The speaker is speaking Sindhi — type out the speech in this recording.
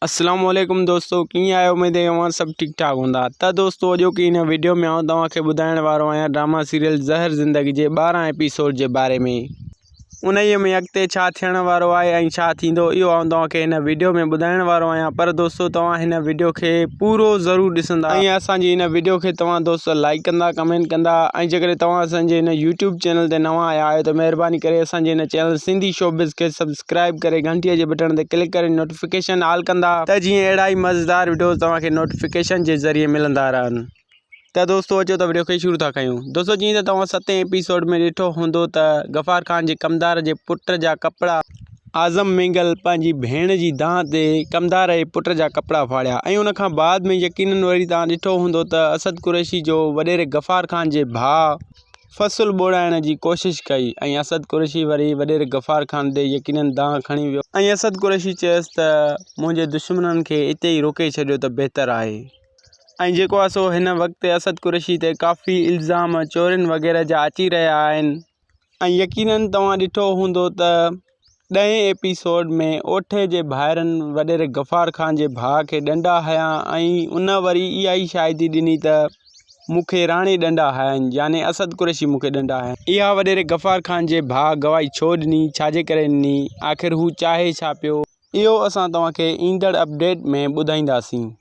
السلام عليڪم دوستو ڪيئن آهيو اميد آهي اوهان سڀ ٺيڪ ٺاڪ هوندا ته دوستو اڄوڪي هن وڊيو ۾ آئون توهان کي ٻڌائڻ وارو آهيان ڊراما سيريل زهر زندگي جي 12 ايپيسوڊ جي باري ۾ انهيء ۾ اڳتي ڇا ٿيڻ وارو آهي ۽ ڇا ٿيندو اهو آئون توهان کي هن وڊيو ۾ ٻڌائڻ وارو آهيان پر دوستو توهان هن وڊيو کي پورو ضرور ڏسندا ۽ اسان جي هن وڊيو کي توهان دوست لائڪ ڪندا ڪمينٽ ڪندا ۽ جيڪڏهن توهان اسان جي هن يوٽيوب چينل تي نوان آيا آهيو ته مهرباني ڪري اسان جي هن چينل سنڌي شوبز کي سبسڪرائب ڪري گهنٽي جي بٽڻ تي ڪلڪ ڪري نوٽيفڪيشن آل ڪندا ته جيئن اهڙا ئي مزيدار وڊيوز توهان کي نوٽيفڪيشن جي ذريعي ملندا رهن ته دوستو اچو ته وڊيو کي شروع ٿا ڪيون دوستو جيئن ته توهان ستين ايپيسوڊ ۾ ڏٺو هوندو ته غفار خان جي ڪمدار جي پٽ جا ڪپڙا اعظم مينگل پنهنجي ڀيڻ جي دانهن تي ڪمدار جي پٽ جا ڪپڙا ڦاڙيا ۽ ان کان بعد ۾ يقينن وري توهان ڏٺو هوندو ته اسد قريشي جو وڏيري غفار خان جي ڀاء فصل ٻوڙائڻ جي ڪوشش ڪئي ۽ اسد قريشي وري وڏيري غفار خان ڏي يقينن دانهن کڻي ويو ۽ اسد قريشي چيس ته منهنجي دشمنن کي اتي ئي روڪي ڇڏيو ته بهتر آهي ۽ جيڪو آهي سو هن وقت اسد قريشي تي ڪافي الزام چورين وغيره جا اچي رهيا آهن ۽ يقينن توهان ڏٺو هوندو ته ڏهين ايپيسوڊ ۾ اوٺي جي ڀائرن وڏيري غفار خان جي ڀاء کي ڏنڊا هنيا ۽ ان وري اها ئي شاهدي ڏني ته مون کي راڻي ڏنڊا هنيا آهن يعني اسد قريشي مون کي ڏنڊا هنيا. اها وڏيري غفار خان جي ڀاء گواهي ڇو ڏني ڇا جي ڪري ڏني آخر هو چاهي ڇا پيو اهو اسان توهان کي ايندڙ اپڊيٽ ۾ ٻڌائينداسين.